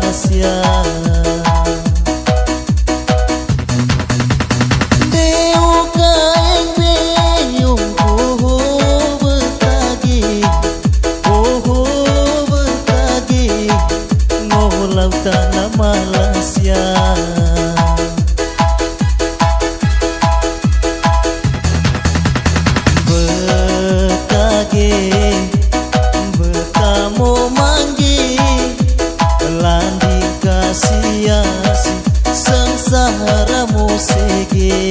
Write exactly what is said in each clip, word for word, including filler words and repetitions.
Malaysia. Deu kaeng beyong, oho, betage, oho, betage, ngo lau tana Malaysia. Betage, beta mo mangge, landing ka sia-sia, sengsara mo sege.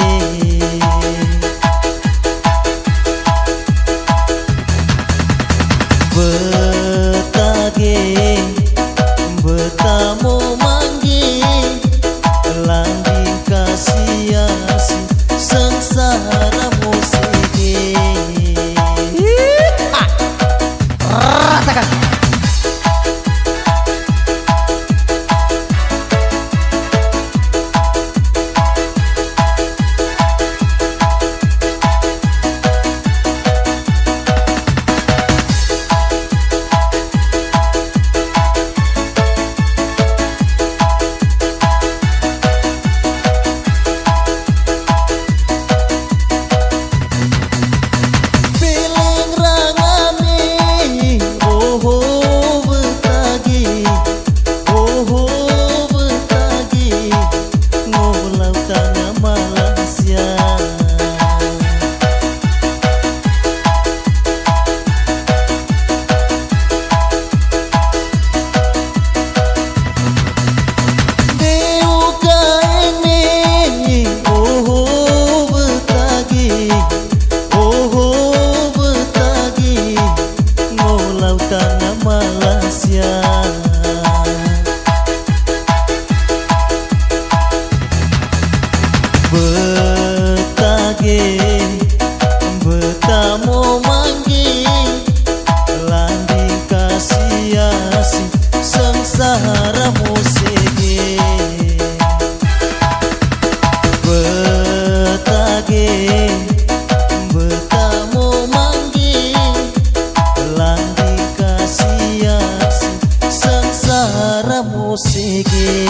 Betage, beta mo mangge, landing ka sia-sia, sengsara mo sege. Rasakan. Peleng rangane, oho, betage, oho, betage, ngo lau tana Malaysia. Deu kaeng ne, oho, betage, oho, betage, ngo lau tana Malaysia. Betage, beta mo mangge, landing ka sia-sia, sengsara mo sege. Betage, beta mo mangge, landing ka sia-sia, sengsara mo sege.